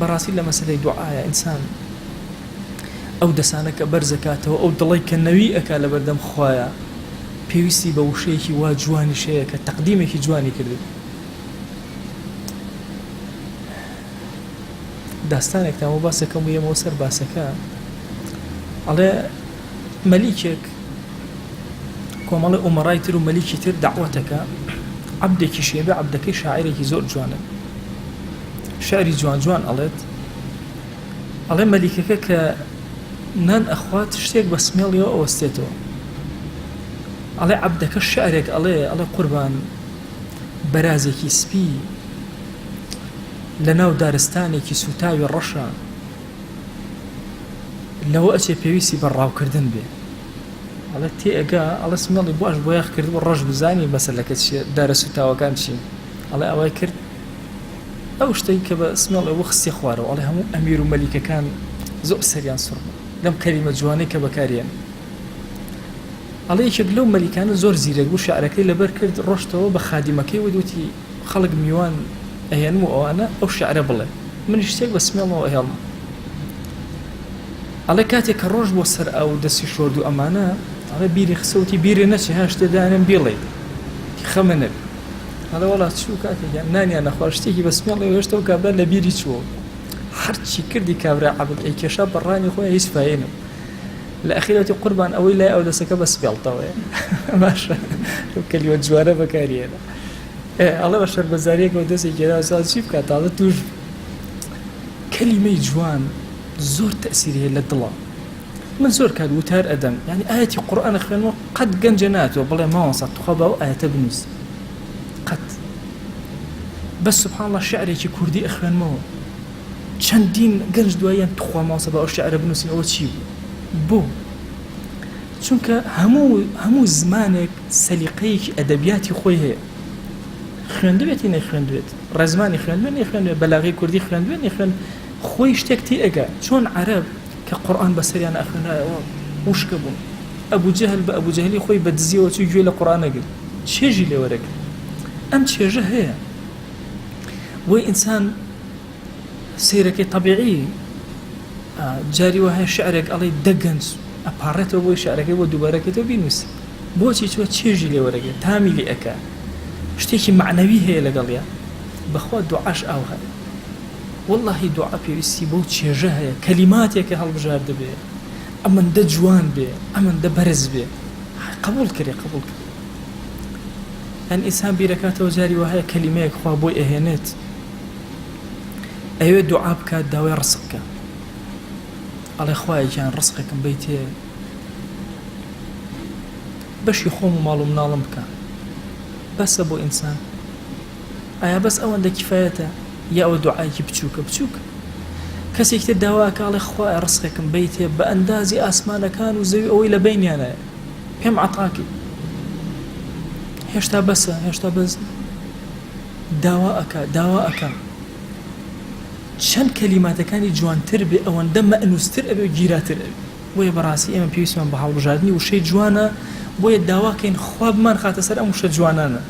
بەڕاستی لە مەسەلەی دوعایە ئینسان ئەو دەسانە کە بەرزەکاتەوە ئەو دڵەی کە نەوی ئەکا لەبەردەم خوایە پێویستی بە وشەیەکی وا جوانیش هەیە کە تەقدیمێکی جوانی کردبێ. داستانێکتان بۆ باسەکەم و یەمەوە سەر باسەکە ئەڵێ مەلیکێک کۆمەڵی ئومەڕای تر و مەلیکی تر داوەتەکە عەبدێکی شێبێ عەبدەکەی شاعرێکی زۆر جوانە شعری جوان جوان ئەڵێت ئەڵێ مەلیکەکە کە نان ئەخوات شتێک بە سمێڵیەوە ئەوەستێتەوە ئەڵێ عەبدەکە شعرێک ئەڵێ ئەڵێ قوربان بەرازێکی سپی لەناو دارستانێکی سووتاوی ڕەشە لەوە ئەچێ پێویستی بە ڕاوکردن بێ ئەڵێ تێئەگا ئەڵێ سمێڵی باش بۆیاخ کردبوو ڕەش بزانی مەسەلەکە چییە دارە سووتاوەکان چین ئەڵێ ئەوای کرد ئەو شتەی کە بە سمێڵ ئەوە خستیە خوارەوە ئەڵێ هەموو ئەمیر و مەلیکەکان زۆر سەریان سوڕ بوو لەم کەلیمە جوانەی کە بەکاریان ئەڵێ یەکێک لەو مەلیکانە زۆر زیرەک بوو شعرەکەی لەبەر کرد ڕۆشتەوە بە خادیمەکەی وت وتی خەڵک میوان ئەهێنم و ئەوانە ئەو شعرە بڵێ منیش شتێک بە سمێڵمەوە ئەهێڵم ئەڵێ کاتێک کە ڕۆژ بۆ سەر ئاو دەستی شۆرد و ئەمانە ئەڵێ بیری خسەوتی بیرێ نەچێ ها شتێ دانێم بیڵێ خەمە نەبی ئەڵێ وەڵا چوو کاکە گیان نانیان نەخوارد شتێکی بە سمێڵی هێشتەوە کابرا لە بیری چووە هەرچی کردی کابرا عەبد ئەیکێشا بە ڕانی خۆی هیچ فایەی نەبوو لە ئەخیرەتی قوربان ئەوەی لای ئەو دەسەکە بە سپێڵتەوەیە باشە کەلیوە جوانە بەکاریێنە ئەڵێ بە شەرمەزاریەکەەوە دەستی گێرا ساز چی بکات تازە توش کەلیمەی جوان زۆر تەسیری هەیە لە دڵە من زۆر کات وتار ئەدەم یانی ئایەتی قورئان ئەخوێنمەوە قەت گەنجە ناتوە بڵێ مامۆستا توخوا با ئەو ئایەتە بنووس قەت بەس سبحان الله شعرێکی کوردی ئەخوێنمەوە چەندین گەنج دواییان توخوا مامۆستا با ئەو شعرە بنووسین ئەوە چی بوو بۆ چونکە هەموو هەموو زمانێک سەلیقەیەکی ئەدەبیاتی خۆی هەیە خوێندبێتی نەخوێندبێت ڕێزمانی خوێندبێت نەخوێندبێت بەلاغی کوردی خوێندبێت نەخوێند خۆی شتێک تێئەگا چۆن عەرەب کە قورئان بەسەریان ئەخوێنرایەوە وشکە بوون ئەبو جەهل بە ئەبو جەهلی خۆی بە دزیەوە چوو گوێی لە قورئان ئەگرت چێژی لێ وەرەگرت ئەم چێژە هەیە بۆی ئینسان سەیرەکەی تەبیعی جاری وە هەیە شعرێک ئەڵێ دە گەنج ئەپاڕێتەوە بۆی شعرەکەی بۆ دووبارەکەیتەوە بینووسی بۆچی چوە چێژی لێ وەرەگرێت تامی لێ ئەکا شتێکی مەعنەوی هەیە لەگەڵیا بەخوا دوعاش ئاو هەیە وەڵاهی دوعا پێویستی بەو چێژە هەیە کەلیماتێکە هەڵبژاردبێ ئەمەندە جوان بێ ئەمەندە بەرز بێ قبوڵ کرێ قبوڵ کرێ یان ئینسان بیرەکاتەوە جاری وهەیە کەلیمەیەک خوا بۆی ئەهێنێت ئەوێ دوعا بکات داوای ڕسق بکە ئەڵێ خوایە گیان ڕسقێکم بیتێ بەشی خۆم و ماڵ و مناڵم بکە بەسە بۆ ئینسان ئایا بەس ئەوەندە کیفایەتە یا ئەوە دوعایەکی بچووکە بچووک کەسێکی تر داوا ئەکا ئەڵێ خوایە ڕزقێکم بەیتێ بە ئەندازی ئاسمانەکان و زەوی ئەوەی لە بەینیانایە پێم عەتاکەی هێشتا بەسە هێشتا بەس داوا ئەکا داوا ئەکا چەند کەلیماتەکانی جوانتر بێ ئەوەندە مەئنوستر ئەبێ و گیراتر ئەبێ بۆیە بەڕاستی ئێمە پێویستمان بە هەڵبژاردنی وشەی جوانە بۆیە داواکەین خوا بمانخاتە سەر ئەم وشە جوانانە.